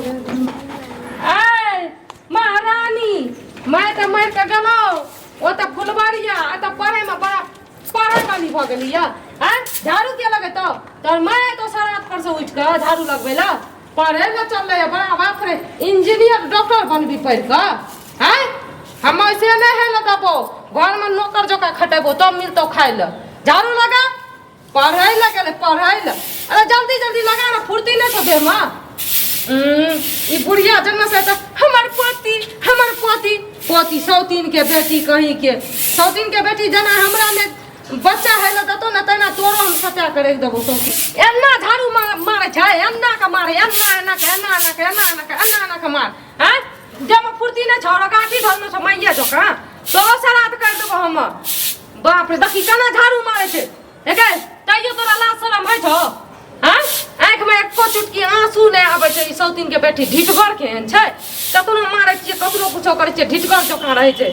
आय महारानी माय तऽ मारि कऽ गेलौ ओ तऽ फुलबरिया आ तऽ पढ़ैमे बड़ा पढ़ै वाली भऽ गेली यऽ आँय झाड़ू के लगेतौ तोहर माय तो सरात पर से उठि कऽ झाड़ू लगबै लए पढ़ै लए चललै यऽ बड़ा बाप रे इंजीनियर डॉक्टर बनबी पढ़ि कऽ आँय हम ऐसे नहि है लए देबौ घरमे नौकर जकाँ खटेबौ तब मिलतौ खाइ लए झाड़ू लगा पढ़ै लए गेलै पढ़ै लए। अरे जल्दी जल्दी लगा ना, फुर्ती नहि छौ देहमे। ई बुढ़िया जन्म से तऽ हमर पोती, हमर पोती, पोती सौतीन के बेटी कहीं के सौतीन के बेटी जेना हमरा में बच्चा है लए देतौ ने तेना तोरो हम सटा के रखि देबौ सौतीन। एना झाड़ू मारै छै, एना के मारै, एना एना के, एना एना के, एना एना के, एना एना के मार। आँय देहमे फुर्ती नहि छौ, गाठी धरने छौ माइये जकाँ, तोरो श्राद्ध करि देबौ हम। बाप रे देखी केना झाड़ू मारै छै। एगे तैयो तोरा लाज शरम होइ छौ? आँय आँखिमे एको चुटकी आंसू नहि आबै छै। ई सौतीन के बेटी ढिटगर केहन छै, कतनो मारै छियै कतनो कुछो करै छियै ढिटगर जकाँ रहै छै।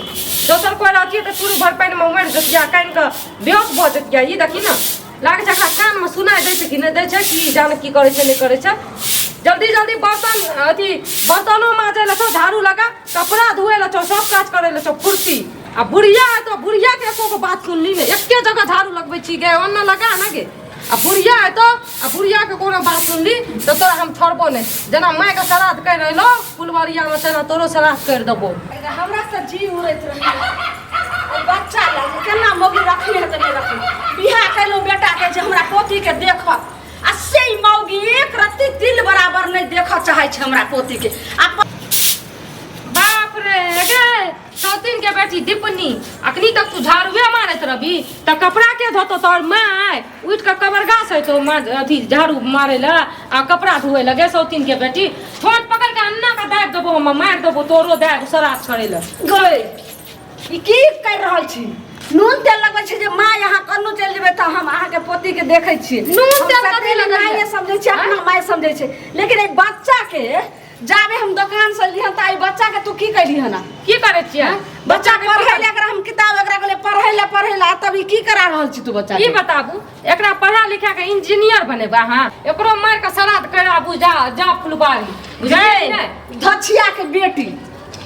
दोसर कोइ रहतियै तऽ चूरू भरि पानिमे मरि जतियै, कानि कऽ बेहोश भऽ जतियै। ई देखी ने लागै छै एकरा कानमे सुनाइ दै छै कि नहि दै छै, कि जाने की करै छै नहि करै छै। जल्दी जल्दी बर्तन अथी बर्तनो माजै लए छौ, झाड़ू लगा, कपड़ा धोए लए छौ, सब काज करै लए छौ फुर्ती। आ बुढ़िया है तो बुढ़िया के एको गो बात सुनली ने, एके जगह झाड़ू लगबै छी गे, ओन्ने लगा ना गे। आ बुढ़िया है तो आ बुढ़िया के कोनो बात सुनली तो तोरा हम छोड़बो नहीं, जेना माय के श्राद्ध कर रहलो फुलवरिया में तेना तोरो श्राद्ध कर देबो। हमरा से जी उड़ैत रहे बच्चा लग केना मौगी रखने है त नहीं रखने, बियाह कैलो बेटा के जे हमरा पोती के देखत, आ से मौगी एक रत्ती तिल बराबर नहीं देखऽ चाहै छै हमरा पोती के। आ बाप रे गे सौतीन के बेटी दीपनी, अखनी तक तू झाड़ुए मारैत रहबी त कपड़ा के धोतो तोहर माय? उठि कऽ कबरगा से तो माँ अथी झाड़ू मारे ला आ कपड़ा धोए लगे। सौतीन के बेटी ठोंठ पकड़ के अन्ना के दाबि देबो हम, मारि देबो तोरो दाबि शराब छोड़े ला। गई ई की कर रहल छी? नून तेल लगबै छै जे माँ यहाँ कन्नू चलि जेबै तऽ हम अहाँके पोती के देखै छियै। नून हम तेल कथी सतेली लगैया? माये समझै छियै, अपना माय समझै छै, लेकिन एहि बच्चा के जाबे हम दोकान से लिहन तऽ एहि बच्चा के तू की कैली हन? की करै छियै? बच्चा के पढ़ै ले एकरा हम किताब एकरा कहलियै पढ़ै ले, पढ़ै ले, तब ई की करा रहल छी तू बच्चा की के? बताबू, एकरा पढ़ा लिखा के इंजीनियर बनेबा अहाँ, एकरो मारि के श्राद्ध कराबू। जा जा फुलबारी, बुझलियै गै, धछिया के बेटी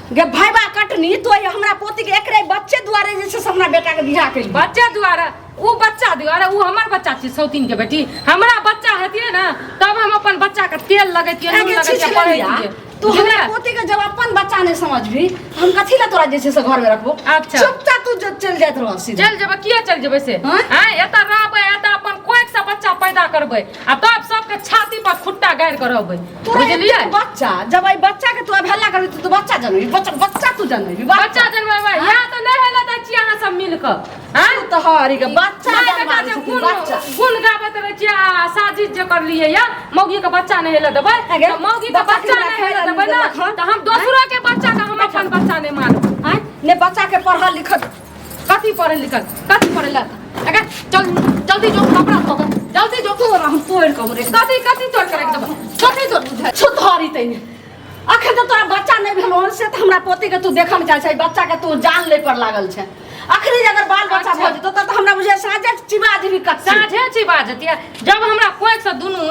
गे भैबा कटनी, तो हमरा पोती के एकरे बच्चे दुआरे जे छै से हमरा बेटा के बियाह केली। बच्चे दुआरे? उ बच्चा दुआरे? उ हमर बच्चा छी सौतीन के बेटी, हमरा बच्चा हेतियै ने तब हम अपन बच्चा के तेल लगैतियै, नून आगे लगैतियै, छिछलैया। पढ़ैतियै। तू हमरा बुझलियै? पोती के जब अपन बच्चा नहीं समझबी त हम कथी ला तोरा जे छै से घर में रखबो? अच्छा। चुपचाप तू चल जाइत रह सीधा। चल जेबै, किया चल जेबै से? हाँ? आँय, एतऽ रहबै, एतऽ अपन कोइख से बच्चा पैदा करबै आ तब सबके छाती पर खुट्टा गाड़ि के रहबै, तोरा बुझलियै? एतेक बच्चा, जब एहि बच्चा के तू अवहेलना करबी त तू बच्चा जनबी, बच्चा, बच्चा तू जनबी, बच्चा जनमेबै। इएह तऽ नहि हेलऽ दै छियै अहाँ सब मिल कऽ। आँय? तू तऽ हरी के बच्चा माय बेटा जनमाबै जे छथिन, गुण बच्चा। गुण गाबैत रहै छियै आ साजिश जे करलियै या मौगी के बच्चा नहि हेलऽ देबै, आगे, तऽ मौगी के बच्चा बच्चा के नहि हेलऽ रखै देबै ने, रखऽ। तऽ हम दोसरो के बच्चा के हम अपन बच्चा नहि मानबै। आँय, ने बच्चा के पढ़ल लिखल कथी पढ़ल लिखल, कथी पढ़ल लिखल? अगे चल जल्दी जो कपड़ा धो, जल्दी जो। तोरा हम तोड़ि कऽ रे। कथी कथी तोड़ के रख देबै? कथी तोड़ बुझाइ? छुतहरी तैने अखन तऽ तोरा बच्चा नहि भेलौ हन से तऽ हमरा पोती के तू देखऽ ने चाहै छै, बच्चा के तू जान लै पर लागल छै। अखनी जे अगर बाल बच्चा अच्छा। भऽ जेतौ तऽ हमरा बुझाइ साँझे चिबा जेबही कच्ची। साँझे चिबा जतियै। जब हमरा कोइख से दुनू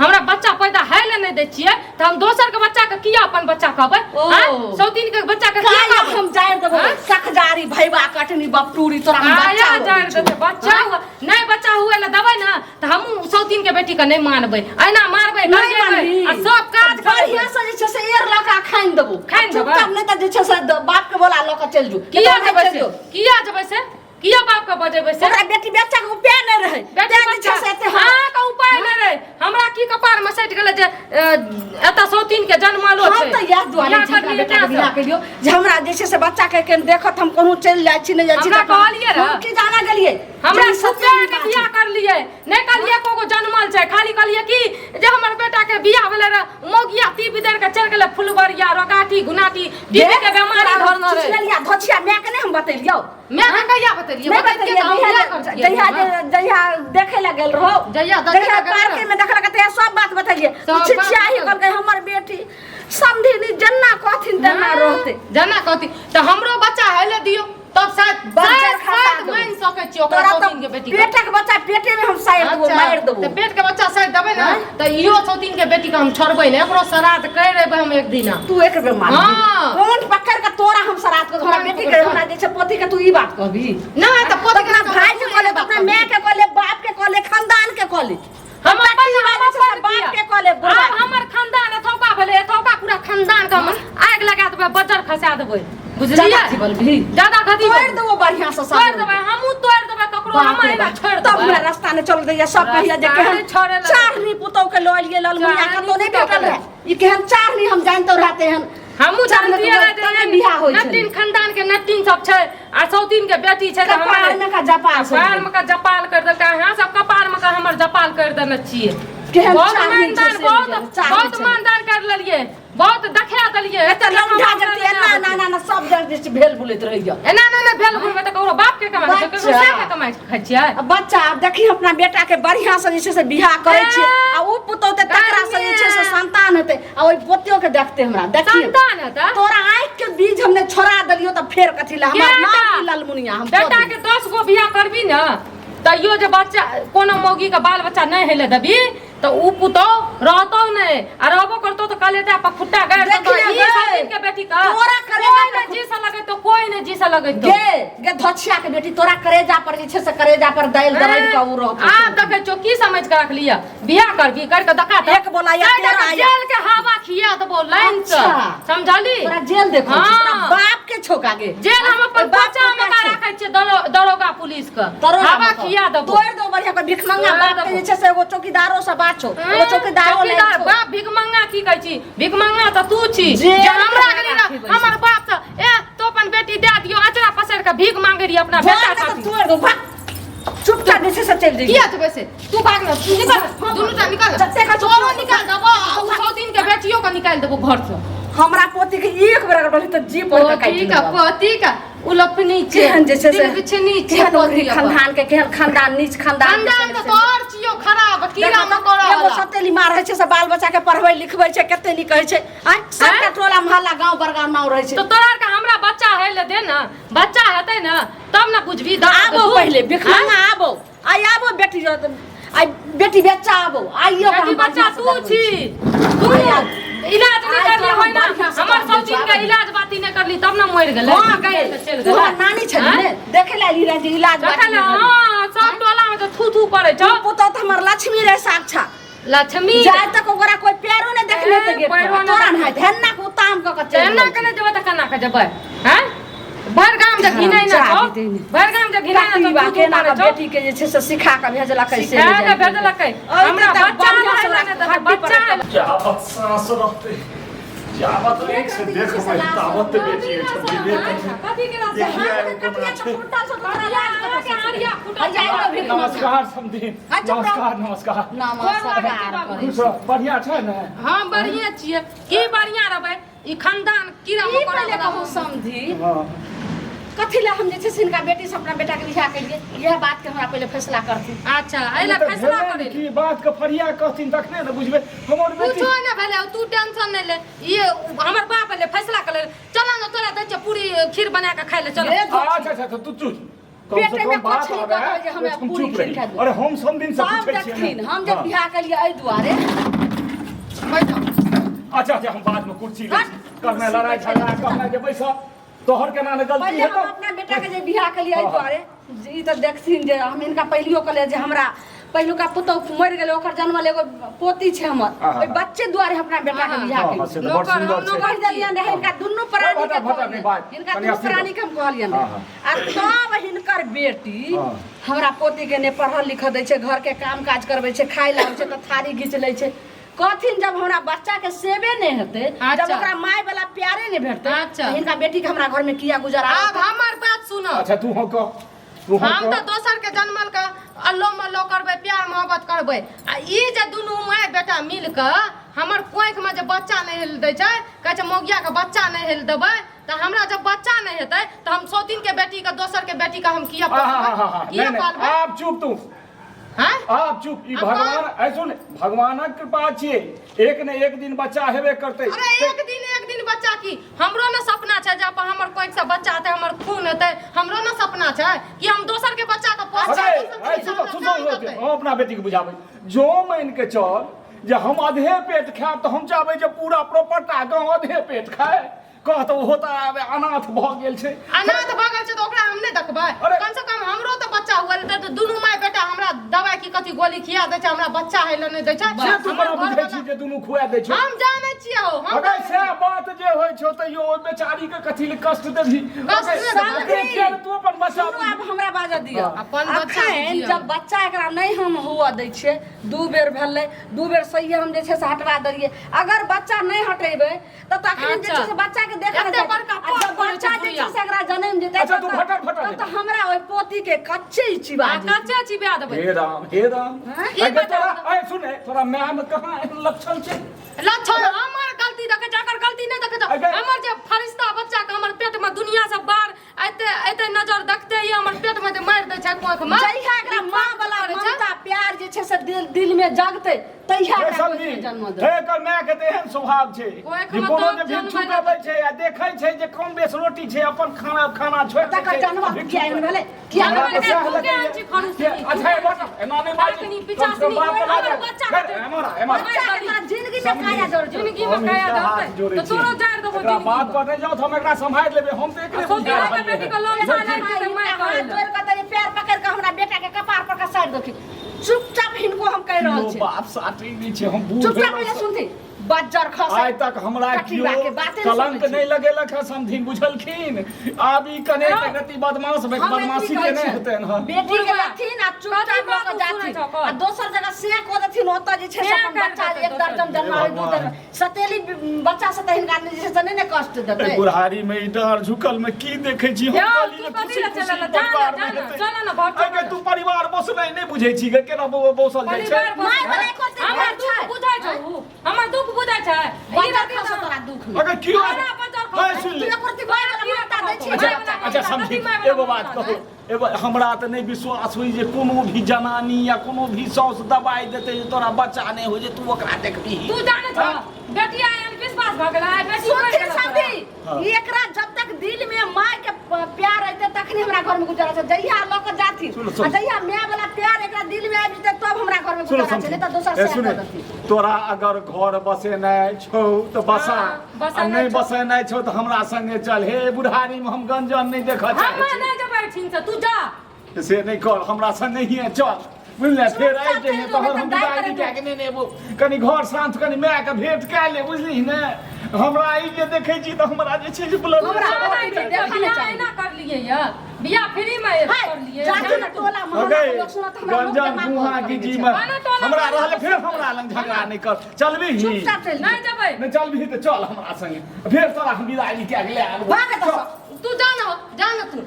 हमरा बच्चा पैदा है ले नहि दै छियै तऽ हम दोसर के बच्चा के किया अपन बच्चा कहबै? ओ। आँय? सौतीन के बच्चा के किया काया कहबै? हम जारि देबौ। आँय? सखजारी भैबा कटनी बपटूरी तोरा हम बच्चा काया हुअ जारि दै छियौ। देतै बच्चा हुअ नहि, बच्चा हुए ले देबै ने तऽ हमहूँ सौतीन के बेटी के नहि मानबै, एना मारबै नहि गरियेबै, मानबही। आ सब काज करबै। बढ़िआँ से जे छै से एर लऽ कऽ खानि देबौ। खानि देबै? चुपचाप नहि तऽ जे छै से बाप के बोला लऽ कऽ चलि जो। किया नहि जेबै चलि से? जो। किया जेबै से? किया बाप के बजेबै से? ओकरा बेटी बच्चा के उपाय नहि रहै। बेटी तें जे छै बच्चा से एते हम- अहाँके उपाय नहि रहै, हमरा की कपार में सटि गेलै जे एतऽ सौतीन के जन्मलो हम छै। तऽ इएह दुआरे बियाह जे हमरा करलियै बेटा के तें बियाह से। केलियौ जे हमरा जे छै से बच्चा के केन देखत, हम कहूँ चलि जाइ छी नहि जाइ छी हमरा तऽ अपन- कहलियै रहए। हम की जाना गेलियै हमरा जे ई सुते सत्य के बात बियाह छै। करलियै, नहि कहलियै एको गो जनमल छै, खाली कहलियै कि जे हमर बेटा के बियाह भेलै रह, मौगिया टीपी देर के चलि गेलै फुलबरिया रोगाटी गुनाटी टीपी के बेमारी धरने रहे। चिचलेलिया धोछिया माय के नहि हम बतेलियौ? माय के कहिया बतेलियै? नहि बतेलियै बतेलियै, तऽ हम जहिया बियाह करतियै। जहिया जहिया देखै लए गेल रहो, जहिया देखै जहिया लए गेल पार्के रहो। में देखलक तहिया सब बात बतेलियै। सब बात छिछियाही बतेलियै। कहलकै हमर बेटी समधिनी जेना कहथिन तेना रहतै। जेना कहथिन तऽ हमरो बच्चा है ले दियौ। तब शायद बच्चा शायद खसा शायद देबो। मान सकै छियै ओकरा तोरा सौतीन के तऽ बेटी के। पेटक बच्चा पेटे में हम साइड देबो अच्छा, मारि देबो तऽ पेट के बच्चा शायद देबै ने आँय? तऽ इहो सौतीन के बेटी के हम छोड़बै ने एकरो श्राद्ध करि एबै हम एक दिना तू एक बेर मार हाँ। कोन पकड़ के तोरा हम सरात के हमरा कोन बेटी के पकड़ के? हमरा जे छै पोती के तू ई बात कहबी नहि तऽ पोती अपना भाई के कहले अपना माय के कहले बाप के कहले खानदान के कहले हम अपन ई बात छै, अपन बाप के कहले, बुढ़बा आब हमर खानदान एथौका भेलै एथौका पूरा खानदान के हम आगि लगा देबै बजर खसा देबै बुझलियै ज्यादा बोलबी ज्यादा खदी तोड़ देबो बढ़िया से सब तोड़ देबै हमहूँ तोड़ देबै ककरो हम एना छोड़ि तब हमरा देबै रास्ता ने चल दैया सब कहिया जे रास्ता केहन नहि छोड़े लए। चारनी पुतौ के लऽ एलियै ललमुनिया चारनी कतौ नहि पुतहु के भेटल रहे ई केहन चारनी हम जानतो रहते हन हमहूँ जानतियै तब रहे जे ने बियाह होइ छलै। नटीन खानदान के नटीन सब छै आ सौतीन के बेटी छै तऽ कपार हमरा में का जपाल छै। कपार में का जपाल कर देलकै अहाँ सब कपार में का हमर जपाल कर देने छियै केहन बहुत चाहनी छै मानदान से बहुत नहि जाने, चाहनी बहुत छै। मानदान कर लेलियै बहुत देखा देलियै एते लौंडा जते एना ना ना ना सब जग जे छै भेल बुलैत रहैया एना ना ना भेल बुलबै तऽ ककरो बाप के कमाइ छै ककरो बच्चा। सास के कमाइ खाइ छियै आ बच्चा आब देखी अपना बेटा के बढ़िया से जे छै से बियाह करै छियै आ उ पुतौह ते तकरा से जे छै से संतान हेतै आ ओहि पोतियो के देखते हमरा देखी संतान हेतै? तोरा आँखि के बीज हमने छोड़ा देलियो तऽ फेर कथी ला हमर बेटा। नाम की ललमुनिया हम कऽ बेटा देलियै। के 10 गो बियाह करबी ने तैयो जे बच्चा कोनो मौगी के बाल बच्चा नहि हेले देबी तऽ उ पुतौ रहतौ नहि आ रहबो करतौ तऽ कलेजा पर खुट्टा गाड़ि देतौ देखिए ई गे, सब के बेटी का तोरा कलेजा कोई पर नहि जी से लगेतौ कोई नहि जी से लगेतौ गे गे धछिया के बेटी तोरा करेजा पर जे छै से करेजा पर दालि दरड़ि के उ रहतौ आब देखै छौ की समझ के रखलियै बियाह करबी कर के देखा तऽ एक बोला या चारि तेरह टाका या। जेल के हवा खिया देबो लाइन से अच्छा। समझली तोरा जेल देखो हाँ। तोरा बाप के छौका गे जेल हम अपन ओहि बाप बच्चा में के का छौ। राखै छियै दरोगा पुलिस के दरोगा हवा में खिया देबो तोड़ दो बढ़िया कोई भिखमंगा तोड़ि बाप के देबो। जे छै से एगो चौकीदारो से बात छौ एगो चौकीदारो नहि चौकीदार छौ बाप भिखमंगा की कहै छी भिखमंगा तऽ तू छी जेल जे हमरा के गेली ना राखी बैसल। हमर बाप से ए तो अपन बेटी दे दियो अचरा पसैर के भीख मांगे रही अपना भोर बेटा में तऽ खातिर तोड़ दो भाग चुपचाप जे छै से चलि जइहे किया तू वैसे तू भाग ना तू निकल दुनू टा निकल जतेक छै तोरो निकाल देबो आ उ 100 दिन के बेटियो के निकाल देबो घर से हमरा पोती के एक बेर अगर बोली तऽ जी पड़ के पोती काटि का लेब। पोती का उलपनी छै केहन जे छै से दिल बिछनी छै केहन पोती ओकरी अपन। खानदान के केहन खानदान नीच खानदान के खानदान से- तऽ तोहर छियौ खराब कीड़ा देखो तऽ, मकोड़ा एगो वाला सतेली माँ रहै छै से बाल बच्चा के पढ़बै लिखबै छै कते नीक कहै छै आँय सबटा टोला मोहल्ला गाँव बड़गाँव नाम रहै छै तो तोरा आर के हमरा बच्चा है ले दे ना बच्चा हेतै ना तब ना बुझबी दर्द आबो दुख। पहिले भिखमंगा आबो आइ आबो बेटी आइ बेटी बच्चा आबो आइयो बेटी बच्चा तू छी तू इलाज नहीं आइ करली तो हम होय ना बढ़िआँ से हमर कर सौतीन के देबै। इलाज बाती नहीं करली तब ना मरि गेलै हां गए तऽ चलि तू गेलै हमर नानी छली ने देखे ला ली रहे जे इलाज बाती देखल नहि भेलै। हां सब टोला में तऽ थू थू करै छौ पुतहु तऽ हमर लक्ष्मी रहे साक्षात लक्ष्मी जाय तक ओकरा कोई पैरो नहि देखले तऽ गेट पैरो पर नहि तोरा देखने। नहि ढेन्ना के उताम कऽ के चलि केना गेल। केना जेबै तऽ केना के जेबै हैं भरि गाम जे घिनै ना चाह छौ देने। भरि गाम जे घिनै ना छौ काकी बा थू थू केना करै के छौ बेटी के जे छै से सिखा के भेजलकै से सिखा के भेजलकै हमरा बच्चा रहै ने तऽ बच्चा जाबत साँस रहतै जाबत आँखि से देखबै ताबत बेटी एहिठाम कथी के रास्ता देखिए कोना छै। नमस्कार समधिन नमस्कार नमस्कार खुश रह बढ़िया छै ने हम बढ़िया छियै की बढ़िया रहबै ई खानदान कीड़ा ई मकोड़ा पहिले वाला कहू समधी हाँ कथी ला हम जे छै से हिनका बेटी से अपना बेटा के बियाह केलियै इएह बात के हमरा पहिले फैसला करथिन अच्छा एहि ला तऽ फैसला भेलै करै की बात के फरिया कहथिन तखने ने बुझबै हमर बेटी कुछो नहि भेलै तू टेंशन नहि ले ई हमर बाप एलै फैसला कर ले चल ने तोरा दै छियै पूरी खीर बना के खाइ ले चल हे अच्छा अच्छा तऽ तू चुप कम से पेटे में कम बात कुछ नहीं आबै कहबै जे हमे हम पूरी चुप खीर रही खा देबै। अरे हम सब दिन से सब पूछै छियै देखथिन ने। हम जे हाँ। बियाह केलियै एहि दुआरे बैठो अच्छा अच्छा हम बाद में कुर्सी लै हट, छी करने लड़ाई झगड़ा करने जे बैस तोहर केना ने गलती पहिले हम हेतौ अपना बेटा के जे बियाह केलियै एहि हाँ। दुआरे जे ई तऽ देखथिन जे हम हिनका पहिलियो कहलियै जे हमरा पहिलुका पुतहु मरि गेलै ओकर जनमल एगो पोती छै हमर हाँ, हाँ। ओहि बच्चे दुआरे हम अपना बेटा के हाँ। बियाह हाँ, हाँ, केलियै से तऽ बड़ नौकर, हम सुन्दर छै नौकर कहि देलियनि रहै हिनका दुनू प्राणी के भटा, भटा, नहि बात। हिनका कनि दुनू अस्थिर प्राणी के हम कहलियनि हाँ, रहै। आ तब हिनकर बेटी हाँ। हमरा पोती के ने पढ़ल लिखल दै छै घर के काम काज करबै छै खाय ला आबै छै तऽ थारी घीच लै छै कहथिन जब हमरा बच्चा के सेवे नहि हेतै जब अच्छा। ओकरा माय वाला प्यारे नहि भेटतै अच्छा। तऽ हिनका बेटी के हमरा घर में किया गुजारा आब हमर बात सुनो अच्छा तू हाँ कह तू हाँ हम कह तऽ दोसर के जनमल के अल्लो मल्लो करबै प्यार मोहब्बत करबै आ ई जे दुनू माय बेटा मिल के हमर कोखि में जे बच्चा नहि हेल दै छै कहै छै मौगिया के बच्चा नहि हेल देबै तऽ हमरा जब बच्चा नहि हेतै तऽ हम सौतीन के बेटी के दोसर के बेटी के हम किया हाँ हाँ हाँ हाँ पोसबै किया नहीं नहीं पालबै आप चुप तू हैं आप चुप ई आ भगवान ऐ सुन भगवानक कृपा छियै एक ने एक दिन बच्चा हेबे करतै अरे एक दिन एक दिन बच्चा की हमरो ने सपना छै जे अपन हमर कोइक से बच्चा हेतै, हमर खून हेतै। हमरो ने सपना छै कि हम दोसर के बच्चा के पोसबै। अरे दोसर अरे के सुनो सपना सुनो नहि देतै। हम अपना बेटी के बुझाबै जो मान के चल जे हम आधे पेट खायब तऽ हम चाहबै जे पूरा प्रॉपर्टा गाँव आधे पेट खाय। कह तऽ ओहो तऽ आब अनाथ भऽ गेल छै। अनाथ भऽ गेल छै तऽ ओकरा हम नहि देखबै? अरे! कम से कम हमरो तऽ बच्चा हुए तऽ दुनू माय बेटा हमरा दवाई की कथी गोली खिया दै छै, हमरा बच्चा होइ लए नहि दै छै। से तू हमर बड़ा बुझै घरवला- छी जे दुनू खुआ दै छै। हम जानै छियै हो, हम अगर से बात जे होइ छौ तैयो ओहि बेचारी के कथी ले कष्ट देबही? कष्ट अगर नहि देबै। अगर किया ने तू अपन बच्चा सुनू, आब हमरा बाजऽ दिअ। अपन बच्चा अखन बुझियौ। जब बच्चा एकरा नहि हम हुअ दै छियै, 2 बेर भेलै, 2 बेर सहिए हम जे छै से हटवा देलियै। अगर बच्चा नहि हटेबै तऽ तखन जे छै से बच्चा के देखऽ एते जाइ छै। बड़का आ जब पाप करै बच्चा छै जे छै बुढ़िया। से एकरा जनमि जेतै अच्छा, तब तू तऽ- फटर फटर तब तऽ हमरा ओहि पोती के कच्चे ही चिबा आ जेतै। कच्चे चिबा देबै। हे राम हे राम। हँ? ई अगे बता तोरा दो। ऐ सुने, तोरा माय में कहाँ एहन लक्षण छै? लक्षण हमर गलती देखै छै, अगर गलती नहि देखै छै अगर- हमर जे फरिश्ता बच्चा के हमर पेट में दुनिया से बाहर एते एते नजर देखते ही हमर पेट में जे मारि दै छै कोख में। जहिया एकरा माँ वाला करै छै। ममता प्यार जे छै से दिल दिल में जगतै तहिया हे एकरा कोख समझी, में जन्म हे देतै। एकर माय के तऽ एहन स्वभाव छै कोख जे में कोनो तऽ जे भिक्षुक जन्म अबै छै आ देखै छै जे कम बेस रोटी छै, अपन खाना खाना छोड़ि दै तकर छै। जानवर भिक्षुक किया एहन भेलै? किया हमरा भेलै? तऽ सएह तू लगैए। केहन छी खड़ूस? अच्छा, हे बस, एना नहि बाजी। डाकनी, कम से कम पिचासनी, बाप के हमर लाज। बच्चा हे, के- एम्हर आ, एम्हर आ। बच्चा के तोरा जिंदगी में काया जड़ जिंदगी में हम काया हिनका हाथ जड़तै जोड़ै तऽ छी। तोरो जारि देबो एकरा जिंदगी बात में। पर नहि जाउ तऽ हम एकरा सम्हारि लेबै। हम तऽ एकरे आ बुझा सोचि रहलियै। बेटी के लोन बुझै साले छी? के माय हाथ करै लए। जोड़ि कऽ तऽ ई पैर पकड़ि कऽ हमरा बेटा के कपार पर कऽ सारि देलखिन। चुपचाप हिनको हम कहि रहल कियो छी। बाप साटी नहि छै, हम बूढ़ चुपचाप भेलहुँ। पहिले सुनथिन। बज्जर खसै। आइ तक हमरा कटिबा कियो के बाते नहि कलंक सुनै छी। नहि लगेलक हँ समधिन, बुझलखिन? आब ई कने हँ। गति बदमाश हम बदमाशी एतबी के कहै नहि छियनि। हेतनि हँ। बेटी के बुढ़वा, देथिन आ चुपचाप कथी लऽ बात कऽ तू जाथिन सुनै छौ कह? आ दोसर जगह से कऽ देथिन, ओतऽ जे छै से से अपन कर बच्चा देतै 1 दर्जन दोसर। जन्माबै, 2 भगवान। दर्जन सतेली बच्चा से तऽ हिनका जे छै से नहि ने कष्ट एहि देतै। बुढ़ारी में ई डाँड़ झुकल में की देखै छी हम? यौ, कहली तू जे कथी खुशी लए खुशी चलल? जा ने, परिवार जा में ने, हेतै। चल ने, घर चल अगे ने। तू परिवार बसनाइ नहि बुझै छी गे, केना बसल जाइ छै? परिवार माय वाला एको दिन हमर घर दुख छै। बुझै छौ उ? हमर दुख बुझै छै? ई बज्जर रति खसौ तऽ- तोरा दुख मे। अगर कियो हमरा बज्जर खसौ। नहीं, सुन ले। तू एको रत्ती माय वाला ममता दै छी अच्छा बच्चा के? अच्छा समझी, एगो बात कहू, एगो हमरा तऽ नहि विश्वास होइ जे कोनो भी जनानी या कोनो भी साउस दबाइ देतै जे तोरा बच्चा नहि होइ जे तू ओकरा देखबिही। तू जानै छौ बेटिया एहन विश्वास भऽ गेलै, आइ बेटी मरि सुनथिन गेलौ तोरा। समधी, एकरा जब तक दिल में माय के प्यार रहते तखनी हमरा घर में गुजारा छै। जहिया लऽ कऽ जाथिन सुनो, सुनो। आ जहिया माय वाला प्यार एकरा दिल में आबि जेतै तब हमरा घर में सुनो गुजारा छै, समझी नहि तऽ दोसर ए से सुने कऽ देथिन। तोरा अगर घर बसेनाइ छौ तऽ बसा, हाँ, आ बसेनाइ नहि छौ। बसेनाइ छौ तऽ हमरा संगे चल। हे बुढ़ारी में हम गंजन नहि देखऽ चाहै हम छी। नहि जेबै एहिठिन से, तू जा। से नहि कर, हमरा संगे ही चल, बुझले? फेर चुपचाप आबि जइहे चलि तहन जेबै हम तऽ दाइ विदाई करैत कए के नहि एबो। कनि घर शान्त, कनि मायके भेंट कए ले, बुझलिही ने? हमरा ई जे देखै छी तऽ हमरा जे छै से ब्लड हमरा प्रेशर जानै बढ़ि छी जाइ तऽ देखऽ नहि बियाह चाही। एना करलियै यऽ, बियाह फ्री में है, करलियै। जाथिन जाना तू। टोला मोहल्ला अगे के लोक सुनत हमरा लोक गंजन दिमाग गुहा बहुत की खराब जी छै। में आना टोला हमरा मोहल्ला रहले के फेर सुनतै। हमरा लग झगड़ा नहि कर, चलबी ही? चुपचाप चलि नहि जेबै। नहि चलबी तऽ चल हमरा संगे, फेर तोरा हम विदाई कए के ले आनबो। भाग एतऽ सँ। तू जा ने, जा ने तू।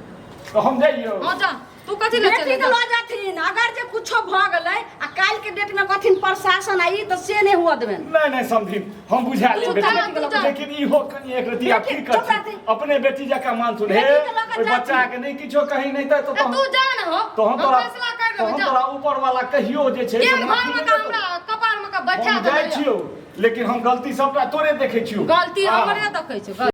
तऽ हम जइयौ? हाँ जा, तू कथी लए बेटी चले के जा? लऽ जाथिन, अगर जे कुछो भऽ गेलै आ काल्हि के डेट में कहथिन प्रशासन आ ई तऽ से नहि हुअ देबनि। नहीं नहीं समझी, हम बुझा ले तू बेटी जा, तू जा। लेकिन इहो कनि एक रति आब की बेटी, चुप करथिन? रहती। अपने बेटी जकाँ मानथुन। हे बेटी के लऽ कऽ ओहि जाथिन। बच्चा के नहि किछो कही नहि तऽ ए, तू जा ने हो, तो हम हम तोरा फैसला कर तो लेबै, हम जा। तोरा ऊपर वाला कहियो जे छै केहन से घर माफी में नहि का देतौ। हमरा कपार में का बैठा हम जाइ देबै। छियौ, लेकिन हम गलती सबटा तोरे देखै छियौ। गलती हाँ। हमरे देखै छै।